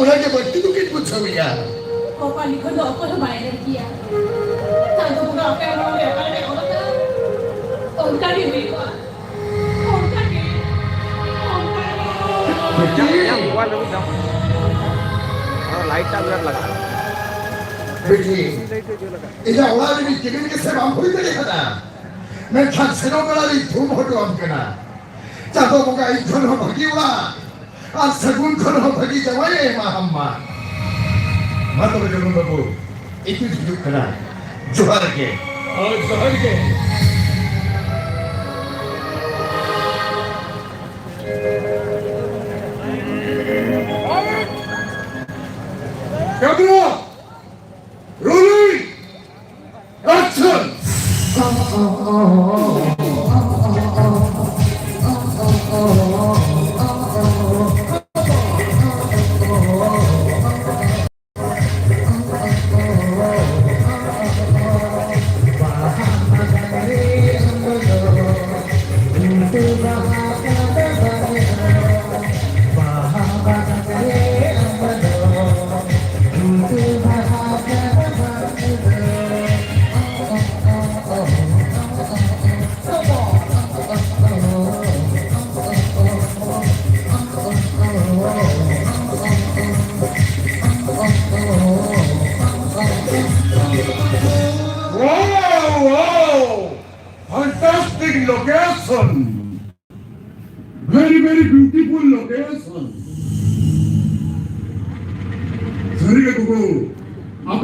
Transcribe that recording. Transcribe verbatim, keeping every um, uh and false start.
ᱚᱱᱟ ᱜᱮ ᱵᱟᱹᱲᱛᱤ ᱫᱩᱠᱤᱧ ᱵᱩᱡᱷᱟᱹᱣᱮᱫᱼᱟ᱾ ᱠᱚᱯᱟᱞ ᱞᱤᱠᱷᱚᱱ ᱫᱚ ᱚᱠᱚᱭ ᱦᱚᱸ ᱵᱟᱭ ᱮᱲᱮ ᱠᱮᱭᱟ᱾ ᱪᱟᱸᱫᱚ ᱵᱚᱸᱜᱟ ᱚᱠᱚᱭ ᱦᱚᱸ ᱚᱠᱟ ᱞᱮᱠᱟᱭ ᱚᱞ ᱟᱠᱟᱫᱟ, ᱚᱱᱠᱟ ᱜᱮ ᱦᱩᱭᱩᱜᱼᱟ᱾ ᱚᱱᱠᱟ ᱜᱮ, ᱚᱱᱠᱟ ᱜᱮ᱾ ᱵᱤᱴᱤ, ᱤᱧᱟᱹᱜ ᱢᱳᱵᱟᱭᱤᱞ ᱨᱮ ᱢᱤᱫ ᱫᱷᱟᱣ ᱚᱱᱟ ᱞᱟᱭᱤᱴ ᱴᱟᱜ ᱵᱤᱨᱟᱴ ᱞᱟᱜᱟᱜᱼᱟ᱾ ᱵᱤᱴᱤ, ᱞᱟᱭᱤᱴ ᱨᱮ ᱡᱩᱞ ᱟᱠᱟᱫ᱾ ᱤᱧᱟᱹᱜ ᱚᱲᱟᱜ ᱨᱮ ᱢᱤᱫ ᱪᱤᱠᱟᱹ ᱜᱮᱥᱮ ᱵᱟᱢ ᱦᱩᱭ ᱫᱟᱲᱮ ᱠᱟᱫᱟ, ᱢᱮᱱᱠᱷᱟᱱ ᱥᱮᱱᱚᱜ ᱵᱮᱲᱟ ᱨᱤᱧ ᱛᱷᱩᱢ ᱦᱚᱴᱚ ᱟᱢ ᱠᱟᱱᱟ᱾ ᱪᱟᱸᱫᱚ ᱵᱚᱸᱜᱟ ᱤᱧ ᱠᱷᱚᱱ ᱦᱚᱸ ᱵᱷᱟᱹᱜᱤ ᱚᱲᱟᱜ ᱟᱨ ᱥᱟᱹᱜᱩᱱ ᱠᱷᱚᱱ ᱦᱚᱸ ᱵᱷᱟᱹᱜᱤ ᱡᱟᱶᱟᱭ ᱮ ᱮᱢᱟ ᱦᱟᱢ ᱢᱟ᱾ ᱢᱟ ᱛᱚᱵᱮ ᱡᱚᱜᱚᱱ ᱵᱟᱹᱵᱩ, ᱤᱧ ᱦᱤᱡᱩᱜ ᱠᱟᱱᱟ᱾ ᱡᱚᱦᱟᱨ ᱜᱮ᱾ ᱦᱳᱭ, ᱡᱚᱦᱟᱨ ᱜᱮ᱾ ᱠᱟᱹᱢᱨᱟ! ᱨᱩᱞᱤ! Action! Wow, wow! Fantastic location! Very, very beautiful location! ᱥᱟᱹᱨᱤ ᱜᱮ ᱜᱚᱜᱚ,